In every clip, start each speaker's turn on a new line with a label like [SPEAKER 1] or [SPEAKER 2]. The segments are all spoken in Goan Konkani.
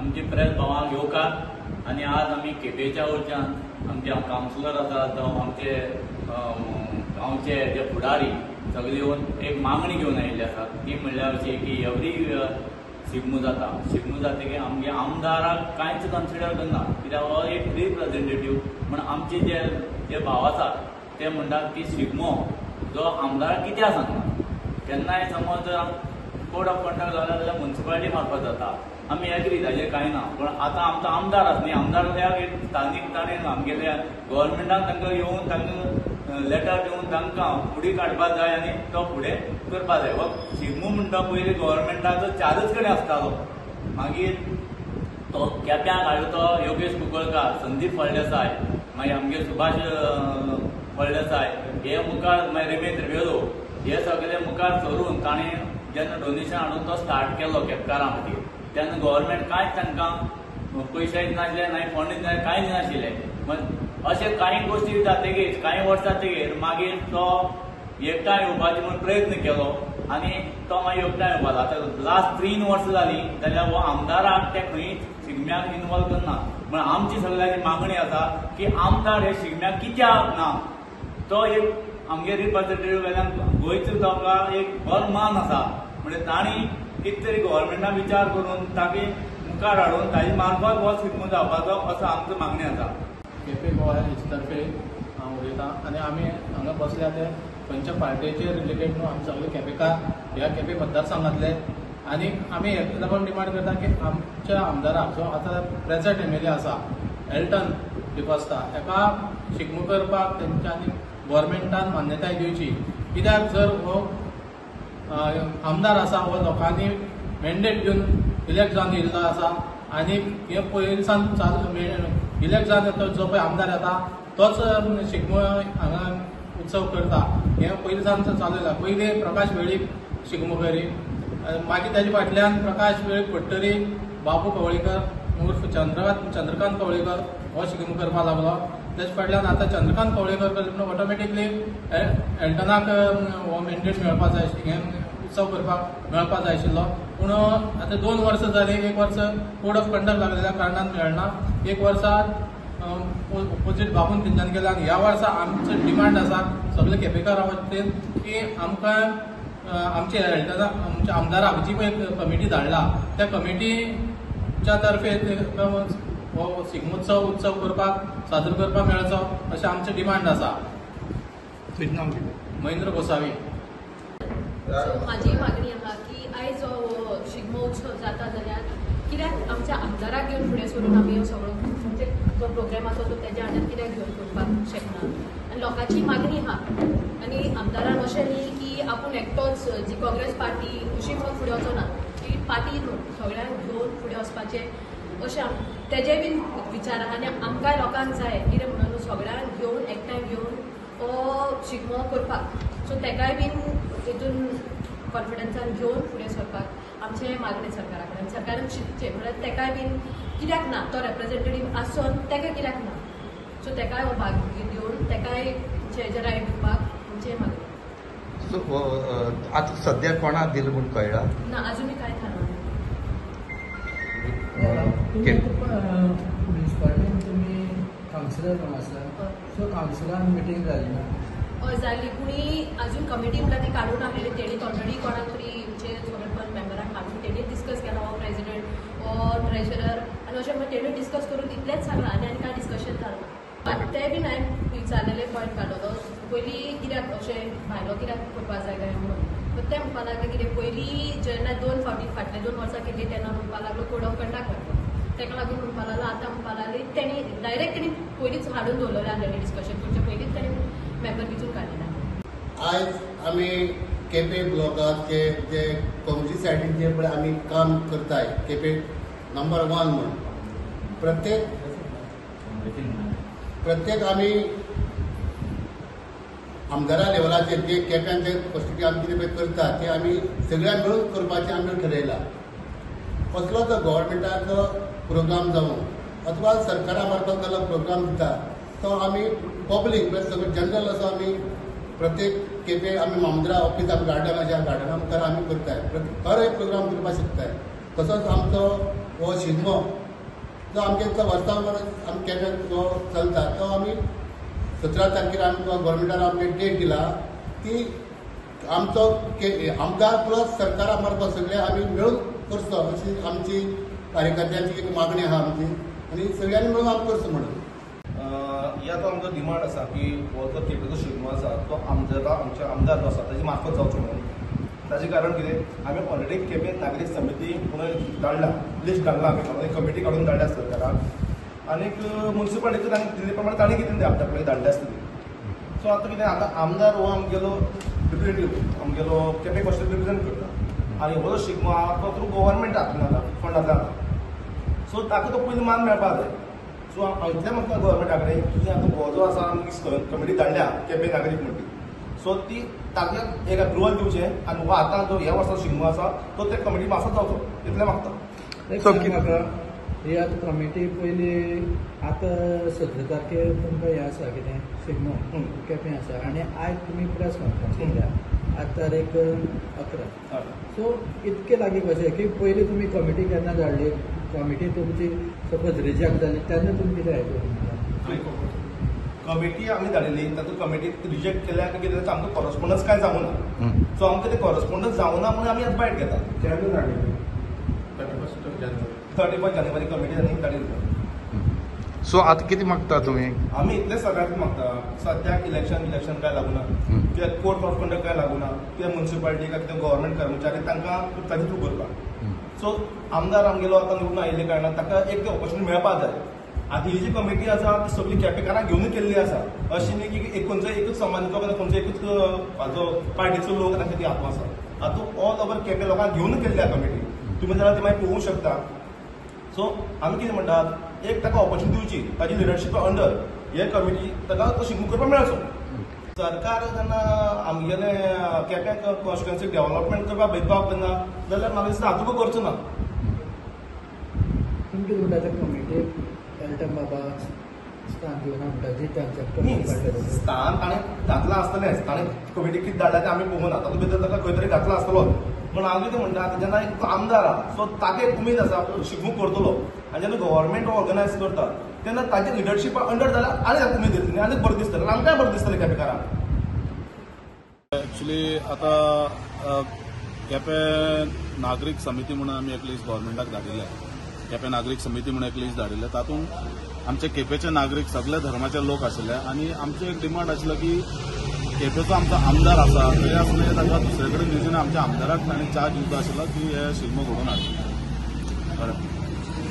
[SPEAKER 1] आमचे प्रेस भावांक येवकार आनी आज आमी केपेंच्या वयच्यान आमचे कावन्सिलर आसात जावं आमचे गांवचे जे फुडारी सगळे येवन एक मागणी घेवन आयिल्ले आसात. ती म्हणल्यार अशी की एवरी शिगमो जाता, शिगमो जातकीर आमगे आमदाराक कांयच कन्सिडर करना, कित्याक हो एक रिप्रेझेंटेटीव. म्हण आमचे जे जे भाव आसात ते म्हणटात की शिगमो जो आमदाराक कित्याक सांगना, केन्नाय समज कोड ऑफ कंडक्ट जाला जाल्यार मुन्सिपालिटी मार्फत जाता, आमी एग्री ताजेर कांय ना. पूण आतां आमचो आमदार आसा न्ही, आमदार एक स्थानीक ताणें आमगेल्या गव्हर्मेंटान तांकां येवन तांकां लेटर दिवन तांकां फुडें काडपाक जाय आनी तो फुडें करपाक जाय. हो शिगमो म्हणटा पयलीं गव्हर्मेंटाचो चारच कडेन आसतालो, मागीर तो केप्यांक हाडलो तो योगेश कुंकळकार, संदीप फळदेसाय, मागीर आमगे सुभाष फळदेसाय हे मुखार, मागीर रमेश रिबेलो हे सगळे मुखार सरून ताणें जेन्ना डोनेशन हाडून तो स्टार्ट केलो केपकारां खातीर, तेन्ना गव्हर्मेंट कांयच तांकां पयशे दिनाशिल्ले, नाय फंड दिनाशिल्ले, कांय दिनाशिल्ले. अशे कांय गोश्टी जातकीर कांय वर्सां जातकीर मागीर तो एकठांय येवपाचो म्हूण प्रयत्न केलो आनी तो मागीर एकठांय येवपाचो. आतां लास्ट 3 वर्सां जालीं जाल्यार हो आमदाराक ते खंय शिगम्याक इनवॉल्व करना. म्हण आमची सगळ्यांची मागणी आसा की आमदार हे शिगम्याक कित्याक ना, तो एक आमगे रिप्रेझेंटेटिव्ह वेल्यान गोंयचो ताका एक बरो मान आसा, म्हणजे तांणी कितें तरी गव्हर्मेंटान विचार करून ताका मुखार हाडून ताजे मार्फत हो शिगमो जावपाचो असो आमचो मागणी आसा.
[SPEAKER 2] केपें गोवा तर्फे हांव उलयतां आनी आमी हांगा बसल्या ते खंयच्या पार्टेचेर रिलेटेड न्हू, आमी सगळे केपेंकार ह्या केपें मतदारसंघातले आनी आमी हेका लागून डिमांड करता की आमच्या आमदाराक जो आतां प्रेझेंट एमएलए आसा एल्टन डिकॉस्ता हेका शिगमो करपाक तेंच्यांनी गव्हर्मेंटान मान्यताय दिवची. कित्याक जर हो आमदार आसा हो लोकांनी मॅन्डेट दिवन इलेक्ट जावन येयल्लो आसा आनी हे पयलीं सावन चालू इलेक्ट जावन तो जो पळय आमदार येता तोच शिगमो हांगा उत्सव करता, हें पयलीं सावन चालू येयला. पयलीं प्रकाश वेळीप शिगमो करी, मागीर ताजे फाटल्यान प्रकाश वेळीप पडटरी बाबू कवळीकर उर्फ चंद्रकांत कवळीकर हो शिगमो करपाक लागलो. तेजे फाटल्यान आतां चंद्रकांत कवळेकर करले म्हणून ऑटोमॅटिकली एल्टनाक हो मॅन्डेट मेळपाक जाय, हें उत्सव करपाक मेळपाक जाय आशिल्लो. पूण आतां 2 वर्सां जालीं, एक वर्स कोड ऑफ कंडक्ट लागलेल्या कारणान मेळना, एक वर्सा ओपोजीट बाबून तेंच्यान केला. आनी ह्या वर्सा आमचो डिमांड आसा सगळे केपेकारां वतीन की आमकां आमचे एल्टना आमच्या आमदाराक जी पळय कमिटी धाडला त्या कमिटीच्या तर्फे हो शिगमोत्सव उत्सव करपाक साजरो करपाक मेळचो अशें आमचें डिमांड आसा. महेंद्र गोसावी.
[SPEAKER 3] म्हाजी मागणी आहा की आयज हो शिगमो उत्सव जाता जाल्यार कित्याक आमच्या आमदाराक घेवन फुडें सरून आमी हो सगळो म्हणजे जो प्रोग्राम आसा तो तेज्या अंडर कित्याक घेवन करपाक शकना. आनी लोकांची मागणी आहा आनी आमदारान अशें न्ही की आपूण एकटोच जी काँग्रेस पार्टी अशी म्हणून फुडें वचना, ती पार्टी न्हू सगळ्यांक घेवन फुडें वचपाचें अशें तेजे बीन विचार आहा. आनी आमकांय लोकांक जाय कितें म्हणून सगळ्यांक घेवन एकठांय घेवन हो शिगमो करपाक, सो तेकाय बीन तितून कॉन्फिडन्सान घेवन फुडें सरपाक आमचें मागणें सरकारा कडेन. सरकारान चिंतचें म्हळ्यार तेकाय बीन कित्याक ना तो रेप्रेझेंटेटीव आसून तेका कित्याक ना, सो तेकाय हो भाग दिवन तेकाय हेजेर रायट दिवपाक आमचें मागणें.
[SPEAKER 4] आतां सद्या कोणाक दिलां म्हूण कळ्ळां
[SPEAKER 3] ना, अजुनूय कांय थारना.
[SPEAKER 5] मुन्सिपालिटीन तुमी कावन्सिलर कोण आसा, सो कावन्सिलान मिटींग जाली ना?
[SPEAKER 3] हय जाली, पूण अजून कमिटी म्हणल्यार ती काडून आसलेली तेणी ऑलरेडी कोणाक तरी म्हणजे सगळे मेंबरांक हाडून तेणी डिस्कस केला, हो प्रेजिडेंट हो ट्रेजरर आनी अशें म्हणून तेणी डिस्कस करून तितलेंच सांगलां आनी आनी कांय डिस्कशन जालें. तें बीन हांवें विचारलेले पॉयंट काडलो पयलीं कित्याक अशें भायलो कित्याक करपाक जाय काय म्हणून, पण ते म्हणपाक लागले कितें पयलीं जेन्ना 2 फावटी फाटले 2 वर्सां केल्ली तेन्ना म्हणपाक लागलो कोड ऑफ कंडक्ट घातलो, तेका लागून म्हणपाक लागलो. आतां म्हणपाक लागली तेणी डायरेक्ट तेणी पयलींच हाडून दवरलेलें आसलेलें डिस्कशन करचे पयलींच तेणी मेंबर विचून काडलेले.
[SPEAKER 6] आयज आमी केपें ब्लॉकाचे जे कम्युनिटी सायडीन जे पळय आमी काम करताय केपें नंबर 1 म्हूण प्रत्येक आमी आमदारा लेवलाचेर जे केप्यांचे कॉन्स्टिट्युएंसी आमी कितें पळय करता ते आमी सगळ्या मेळून करपाचें आमी ठरयलां. कसलोच गव्हर्मेंटाचो प्रोग्राम जावं अथवा सरकारा मार्फत कसलो प्रोग्राम दिता तो आमी पब्लीक म्हळ्यार सगळो जनरल असो आमी प्रत्येक केपें आमी मामदरा ऑफिस आमी गार्डन आसा, गार्डना मुखार आमी करताय, हर एक प्रोग्राम करपाक शकताय. तसोच आमचो हो शिगमो जो आमगे वर्सां वर्स आमच्या केप्यां जो चलता तो आमी 17 तारखेर आमकां गव्हर्मेंटान आमकां डेट दिला ती आमचो आमदार प्लस सरकारा मार्फत सगळे आमी मेळून करचो अशी आमची कार्यकर्त्यांची एक मागणी आसा आमची आनी सगळ्यांनी मेळून आमी करचो म्हणून.
[SPEAKER 7] ह्या तो आमचो डिमांड आसा की हो जो केपेचो शिगमो आसा तो आमदार आमचे आमदार जो आसा ताजे मार्फत जावचो म्हणून. ताजें कारण कितें, आमी ऑलरेडी केपें नागरीक समिती म्हणून धाडला, लिस्ट धाडला, आमी कमिटी काडून धाडल्या सरकाराक आनीक मुन्सिपालिटीक तांणी दिल्ले प्रमाणे तांणी कितें ते आमच्या कडेन धाडले आसतली. सो आतां कितें, आतां आमदार हो आमगेलो रिप्रेझेंटेटीव, आमगेलो केपें कॉन्स्टिट्युएन्सी रिप्रेझेंट करता आनी हो जो शिगमो आहा तो थ्रू गव्हर्मेंट हातून जाता, फंडांतल्यान जाता. सो ताका तो पयलीं मान मेळपाक जाय. सो इतलें म्हाका गव्हर्मेंटा कडेन की आतां हो जो आसा आमी कमिटी धाडल्या केपें नागरीक म्हणटी, सो ती ताका एक अप्रुवल दिवचें आनी हो आतां जो ह्या वर्सा शिगमो आसा तो ते कमिटी मार्फत जावचो इतलें मागता.
[SPEAKER 5] म्हाका ही आतां कमिटी पयली आतां 17 तारखेर तुमकां हें आसा कितें शिगमो केपें आसा आनी आयज तुमी प्रेस कॉन्फरन्स केल्या, आज तारीख 11. सो इतके लागीं कशें की पयलीं तुमी कमिटी केन्ना धाडली, कमिटी तुमची सपोज रिजेक्ट जाली तेन्ना तुमी कितें आयकूं?
[SPEAKER 7] कमिटी आमी धाडिल्ली, तातूंत कमिटी रिजेक्ट केल्या की कितें आमकां कॉरस्पोंडन्स कांय जावूं ना. सो आमकां ते कॉरस्पोंडन्स जावूं ना म्हणून आमी आतां बायट घेता.
[SPEAKER 2] केन्ना धाडिल्ली?
[SPEAKER 7] 31 जानेवारी कमिटी आनी धाडिल्ली.
[SPEAKER 4] सो आतां कितें मागता तुमी?
[SPEAKER 7] आमी इतलें सगळ्यांक मागता, सद्याक इलेक्शन काय लागूना, कित्याक कोड ऑफ कंडक्ट काय लागूना, कित्याक मुन्सिपालिटी काय कितें गव्हर्मेंट कर्मचारी तांकां ताजे थ्रू करपाक. सो आमदार आमगेलो आतां निवडून आयिल्ले कारणान ताका एक ऑपॉर्च्युनिटी मेळपाक जाय. आतां ही जी कमिटी आसा ती सगळी केपेकारांक घेवन केल्ली आसा, अशी न्ही की एक खंयचो एकूच समाजाचो किंवा खंयचो एकूच हाजो पार्टीचो लोक तांकां ती हातूंत आसा. आतां ऑल ओवर केपें लोकांक घेवन केल्ली आसा कमिटी, तुमी जाल्यार ती मागीर पळोवंक शकता. सो आमी कितें म्हणटात, एक ताका ऑपॉर्च्युनिटी दिवची, ताजी लिडरशीपा अंडर हे कमिटी ताका तो शिगमो करपाक मेळचो. सरकार जेन्ना आमगेले केपें कॉन्स्टिट्युएन्सी डेव्हलपमेंट करपाक भेदभाव करना जाल्यार म्हाका दिसता हातूंत करचो ना.
[SPEAKER 5] तुमी कितें म्हणटा त्या कमिटीक एल्टन बाबा स्थान दिवना म्हणटा जी तांच्या
[SPEAKER 7] स्थान ताणें घातलां आसतलेंच, ताणें कमिटी कितें धाडल्या तें आमी पळोवना, तातूंत भितर ताका खंय तरी घातलां आसतलो. पूण हांव कितें म्हणटा, आतां जेन्ना एक आमदार आहा सो ताका एक उमेद आसा शिगमो करतलो आनी जेन्ना गव्हर्मेंट ऑर्गनायज करता तेन्ना ताजे लिडरशीपा अंडर जाल्यार आनी ताका उमेद येतली आनी बरें दिसतलें, आमकांय बरें दिसतलें केपेकारांक.
[SPEAKER 8] एक्चुली आतां केपें नागरीक समिती म्हणून आमी एक लिस्ट गव्हर्मेंटाक धाडिल्लें, केपें नागरीक समिती म्हणून एक लिस्ट धाडिल्लें. तातूंत आमचे केपेचे नागरीक सगळे धर्माचे लोक आशिल्ले आनी आमचें एक डिमांड आशिल्लो की केपेचो आमचो आमदार आसा तरी आसतना ताका दुसरे कडेन दिवचे आमच्या आमदाराक ताणें चार्ज दिवचो आशिल्लो की हे शिगमो घडोवन हाडचे. बरें,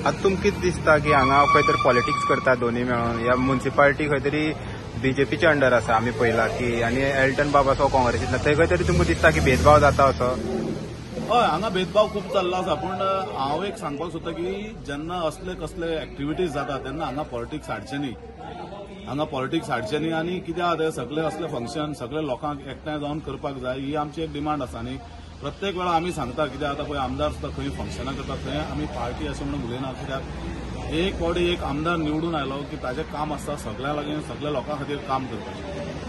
[SPEAKER 9] आतां तुमकां कितें दिसता की हांगा खंय तरी पॉलिटिक्स करता दोनी मेळून, ह्या मुन्सिपालिटी खंय तरी बीजेपीच्या अंडर आसा आमी पळयला की, आनी एल्टन बाब आसा काँग्रेसींतलो, थंय खंय तरी तुमकां दिसता की भेदभाव जाता असो?
[SPEAKER 8] हय, हांगा भेदभाव खूब चल्ला आसा. पूण हांव एक सांगपाक सोदता की जेन्ना असले कसले एक्टिविटीज जाता तेन्ना हांगा पॉलिटिक्स हाडचे न्ही, हांगा पॉलिटिक्स हाडचे न्ही. आनी कित्याक आतां सगळे असले फंक्शन सगळे लोकांक एकठांय जावन करपाक जाय ही आमची एक डिमांड आसा. आनी प्रत्येक वेळा आमी सांगता कित्याक आतां पळय आमदार सुद्दां खंय फंक्शनां करता थंय आमी पार्टी अशें म्हणून उलयना, कित्याक एक फावटी एक आमदार निवडून आयलो की ताजें काम आसता सगळ्यां लागीं सगळ्या लोकां खातीर काम करपाचें.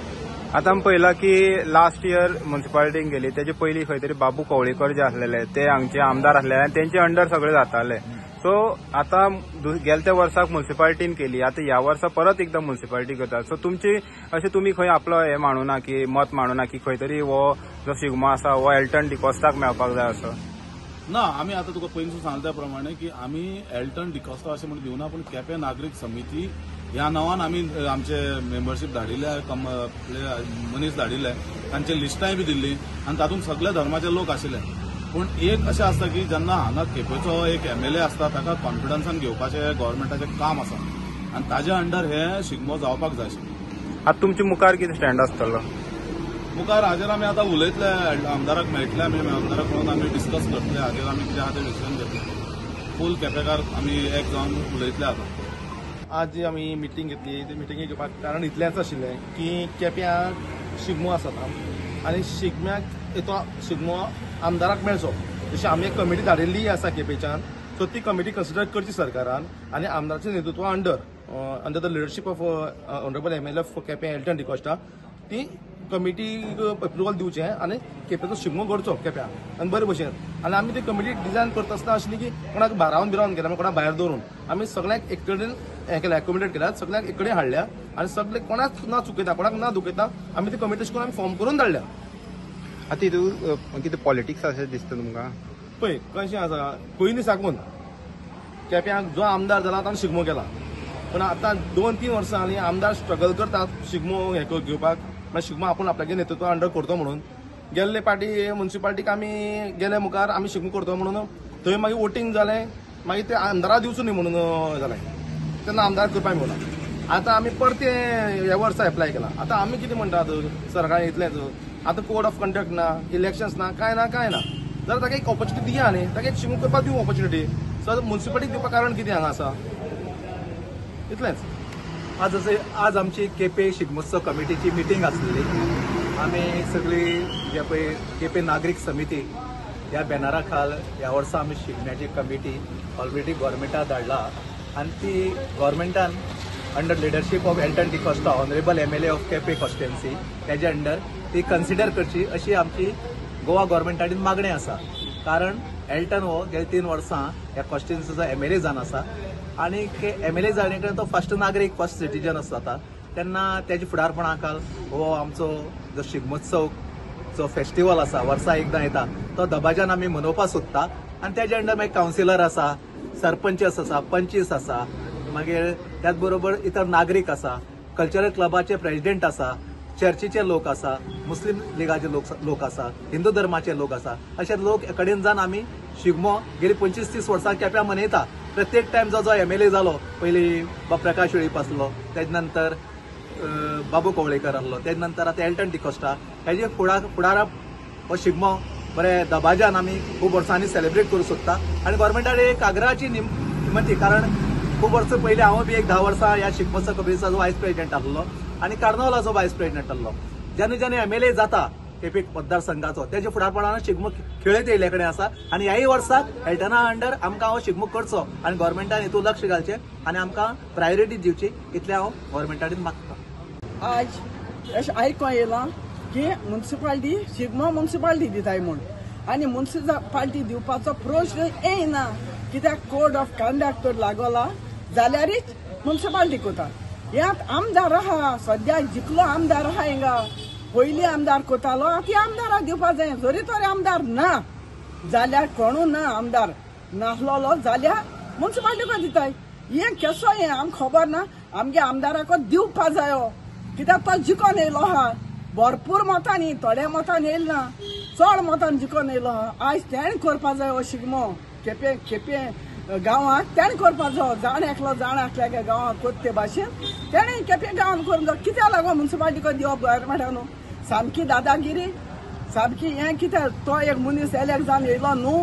[SPEAKER 9] आतां आमी पळयलां की लास्ट इयर मुन्सिपालिटीन गेली तेजे पयलीं खंय तरी बाबू कवळेकर जे आसलेले ते हांगचे आमदार आसले आनी तेंचे अंडर सगळे जाताले. सो आतां गेल्या वर्साक मुन्सिपालिटीन केली, आतां ह्या वर्सा परत एकदां मुन्सिपालिटी करता. सो तुमची अशें तुमी खंय आपलो हें मांडूना की मत मांडूना की खंय तरी हो जो शिगमो आसा हो एल्टन डिकॉस्टाक मेळपाक जाय असो?
[SPEAKER 8] ना, आमी आतां तुका पयलीं सांगला त्या प्रमाणे की आमी एल्टन डिकॉस्टा अशें म्हणून दिवना, पूण केपें नागरीक समिती ह्या नांवान आमी आमचे मेंबरशीप धाडिल्ले, मनीस धाडिल्ले, तांचे लिस्टांय बी दिल्ली आनी तातूंत सगळे धर्माचे लोक आशिल्ले. पूण एक अशें आसता की जेन्ना हांगा केपेचो एक एमएलए आसता ताका कॉन्फिडन्सान घेवपाचें गव्हर्मेंटाचें काम आसा आनी ताजे अंडर हे शिगमो जावपाक जाय.
[SPEAKER 9] आतां तुमचे मुखार कितें स्टँड आसतलो?
[SPEAKER 8] मुखार हाजेर आमी आतां उलयतले, आमदाराक मेळटले, आमी आमदाराक मेळून आमी डिस्कस करतले, हाजेर आमी कितें आहा तें डिसिजन घेतले. फूल केपेकार आमी एक जावन उलयतले. आतां
[SPEAKER 7] आज जी आमी मिटींग घेतली ते मिटिंगे घेवपाक कारण इतलेंच आशिल्लें की केप्यां शिगमो आसा आनी शिगम्याक तो शिगमो आमदाराक मेळचो जशी आमी एक कमिटी धाडिल्ली आसा केपेच्यान, सो ती कमिटी कन्सिडर करची सरकारान आनी आमदाराच्या नेतृत्वा under the leadership of honourable MLA of Quepem Elton D'Costa ती कमिटीक एप्रुवल दिवचें आनी केपेंचो शिगमो करचो केप्यां आनी बरे भशेन. आनी आमी ती कमिटी डिजायन करता आसतना आशिल्ली की कोणाक भारावन बिरावन केला, कोणाक भायर दवरून आमी सगळ्यांक एक कडेन हें केलें, एकोमोडेट केल्या, सगळ्यांक एक कडेन हाडल्या आनी सगळे कोणाक ना चुकयता, कोणाक ना दुखयता आमी ती कमिटी अशें करून आमी फॉर्म करून धाडल्या.
[SPEAKER 9] आतां हितून कितें पॉलिटिक्स अशें दिसता तुमकां?
[SPEAKER 7] पळय कशें आसा, पयलीं साकून केप्यांक जो आमदार जाला ताणें शिगमो केला, पूण आतां 2-3 वर्सां जालीं आमदार स्ट्रगल करतात शिगमो हें घेवपाक, म्हळ्यार शिगमो आपूण आपल्यागे नेतृत्व अंडर करता म्हणून. गेल्ले पाटी मुन्सिपाल्टीक आमी गेले मुखार आमी शिगमो करता म्हणून थंय मागीर वोटींग जालें, मागीर ते आमदारा दिवचो न्ही म्हणून जालें, तेन्ना आमदार करपाक मेळना. आतां आमी परते ह्या वर्सा एप्लाय केला. आतां आमी कितें म्हणटात सरकारान इतलेंच, आतां कोड ऑफ कंडक्ट ना, इलेक्शन्स ना, कांय ना कांय ना, जाल्यार ताका एक ऑपॉर्च्युनिटी दिया न्ही, ताका एक शिगमो करपाक दिवं ऑपॉर्च्युनिटी. सो मुन्सिपाल्टीक दिवपाक कारण कितें हांगा आसा, इतलेंच.
[SPEAKER 10] आज आमची केपें शिगमोत्सव कमिटीची मिटींग आसलेली. आमी सगळी जे पळय केपें नागरीक समिती ह्या बॅनरा खाल ह्या वर्सा आमी शिगम्याची कमिटी ऑलरेडी गोवोरमेंटाक धाडला आनी ती गोवोरमेंटान under leadership of Elton D'Costa, honourable MLA of Quepem constituency, तेजे अंडर ती कन्सिडर करची अशी आमची गोवा गोवोरमेंटा कडेन मागणी आसा. कारण एल्टन हो गेले 3 वर्सां ह्या कॉन्स्टिट्युएन्सीचो MLA जावन आसा आनी MLA जाले कडेन तो फर्स्ट नागरीक, फर्स्ट सिटीजन आसता. तेन्ना तेजे फुडारपणा खाल हो आमचो जो शिगमोत्सव जो फेस्टिवल आसा वर्सा एकदां येता तो दबाज्यान आमी मनोवपाक सोदता. आनी तेजे अंडर मागीर कावन्सिलर आसा, सरपंचस आसा, पंचीस आसा, मागीर त्याच बरोबर इतर नागरीक आसा, कल्चरल क्लबाचे प्रेजिडेंट आसा, चर्चीचे लोक आसा, मुस्लीम लिगाचे लोक आसा, हिंदू धर्माचे लोक आसा, अशे लोक कडेन जावन आमी शिगमो गेली 25-30 वर्सां केप्यां मनयता. प्रत्येक टायम जो जो MLA जालो, पयलीं प्रकाश वेळीप आसलो, तेजे नंतर बाबू कवळेकर आसलो, तेजे नंतर आतां एल्टन डिकोस्टा, हेजे फुडाराक हो शिगमो बरे दबाज्यान आमी खूब वर्सांनी सेलिब्रेट करूंक सोदता. आनी गोवोरमेंटान एक आग्रहाची निमती, कारण खूब वर्सां पयलीं हांव बी एक 10 वर्सां ह्या शिगमोत्सव कमिटीचो वायस प्रेजिडेंट आसलो आनी कार्नवलाचो वायस प्रेजिडेंट आसलो. जेन्ना जेन्ना MLA जाता केपें मतदारसंघाचो तेजे फुडारपणान शिगमो खेळत येयल्ले कडेन आसा आनी ह्याय वर्साक एल्टना अंडर आमकां हो शिगमो करचो आनी गोवोरमेंटान हितून लक्ष घालचें आनी आमकां प्रायोरिटी दिवची, इतलें हांव गोवोरमेंटा कडेन मागता.
[SPEAKER 11] आज अशें आयकों येयलां की मुन्सिपाल्टी शिगमो मुन्सिपाल्टी दिताय म्हूण, आनी मुन्सिपाल्टी दिवपाचो प्रश्न येयना, कित्याक कोड ऑफ कंडक्ट तर लागोला जाल्यारीच मुन्सिपाल्टी कोता. ह्यात आमदार आहा, सद्या जितलो आमदार आहा हिंगा, पयलीं आमदार कोतालो आतां आमदाराक दिवपा जाय. जरी तर आमदार ना जाल्यार कोणू ना आमदार नासलेलो जाल्यार मुन्सिपाल्टीको दिताय. हें केसो हें आमकां खबर ना, आमगे आमदाराको दिवपा जायो, कित्याक तो जिकोन येयलो आहा भरपूर मतांनी, थोड्या मतान येयल ना, चड मतान जिकोन येयलो आहा. आयज तेणें करपा जाय हो शिगमो केपें केपें गांवांत तेणें करपा जायो, जाण एकलो जाण एकल्यागे गांवांत कोत्ते भाशेन तेणें केपें गांवांत करूंक जायो. कित्याक लागून मुन्सिपाल्टीको दिवप गोवोरमेंटान? सामकी दादागिरी, सामकी हें कित्याक तो एक मनीस एलेक्ट जावन येयलो न्हू,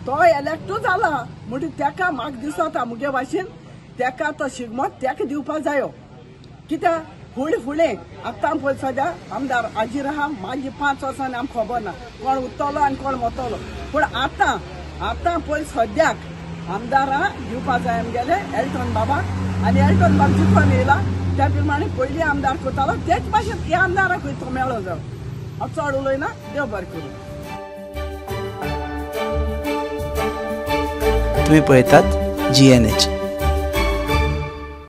[SPEAKER 11] तो एलेक्टूच जाला म्हणटकीर तेका म्हाका दिसता मुगे भाशेन तेका तो शिगमो तेका दिवपा जायो. कित्याक फुडें फुडें आतां पळय सद्या आमदार हाजीर आहा, मागीर 5 वर्सांनी आमकां खबर ना कोण उरतलो आनी कोण वतलो, पूण आतां आतां पळय सद्याक आमदारां दिवपा जाय आमगेले एल्टन बाबाक. आनी एल्टन बाब जिखोन येयला त्या प्रमाणे पयलीं आमदार करतालो तेच भाशेन ह्या आमदाराकूय तो मेळो जावं. हांव चड उलयना, देव बरें करूं.
[SPEAKER 12] तुम्ही पळयतात GNH.